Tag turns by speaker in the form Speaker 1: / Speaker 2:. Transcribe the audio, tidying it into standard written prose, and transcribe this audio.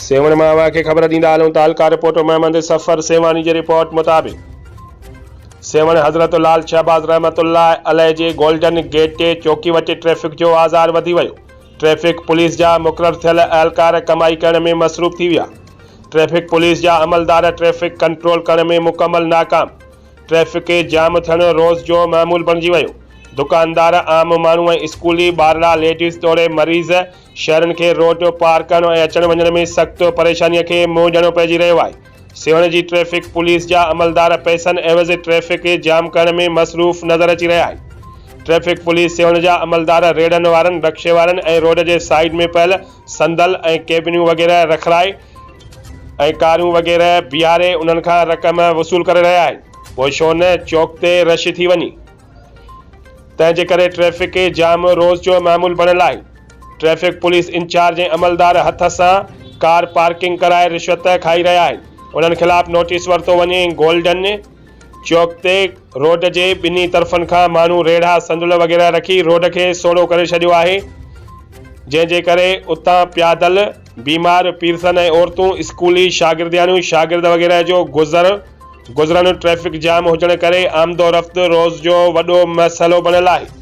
Speaker 1: سيوهڻ مان اوهان کي خبر ڏيندا هلون ته حلقه رپورٽر محمد صفر سيوهاڻي جي رپورٽ مطابق سيوهڻ حضرت لال شهباز رحمت الله عليه جي گولڊن گيٽ چوڪي وٽ ٽريفڪ جو آزار وڌي ويو، ٽريفڪ پوليس جا مقرر ٿيل اهلڪار ڪمائي ڪرڻ ۾ مصروف ٿي ويا، ٽريفڪ پوليس جا عملدار ٽريفڪ ڪنٽرول ڪرڻ ۾ مڪمل ناڪام، ٽريفڪ جام ٿيڻ روز جو معمول بڻجي ويو، دڪاندار، عام ماڻهو ۽ اسڪولي ٻارڙا، ليڊيز توڙي مريض شهرين کي روڊ پار ڪرڻ ۽ اچڻ وڃڻ ۾ سخت پريشاني کي منهن ڏيڻو پئجي رهيو آهي. سيوهڻ جي ٽريفڪ پوليس جا عملدار پئسن عيوض ٽريفڪ جام ڪرڻ ۾ مصروف نظر اچي رهيا آهن. ٽريفڪ پوليس سيوهڻ جا عملدار ريڙهن وارن، رڪشي وارن ۽ روڊ جي سائيڊ ۾ پيل صندل ۽ ڪيبنيون وغيره رکرائي ۽ ڪاريون وغيره بيهاري انهن کان رقم وصول ڪري رهيا آهن. پوء ڇو نه چوڪ تي رش ٿي وڃي. تنهن جي ڪري ٽريفڪ جام روز جو معمول بڻيل آهي. ٽريفڪ پوليس انچارج ۽ عملدار هٿ سان ڪار پارڪنگ ڪرائي رشوت کائي رهيا آهن، انهن خلاف نوٽيس ورتو وڃي. گولڊن چوڪ تي روڊ جي ٻنهي طرفن کان ماڻهو ريڙها، صندل وغيره رکي روڊ کي سوڙهو ڪري ڇڏيو آهي، جنهن جي ڪري اتان پيادل، بيمار، پيرسن ۽ عورتون، اسڪولي شاگردياڻيون، شاگرد وغيره جو گذر گذرڻ ٽريفڪ جام هجڻ ڪري آمدورفت روز جو وڏو مسئلو بڻيل آهي.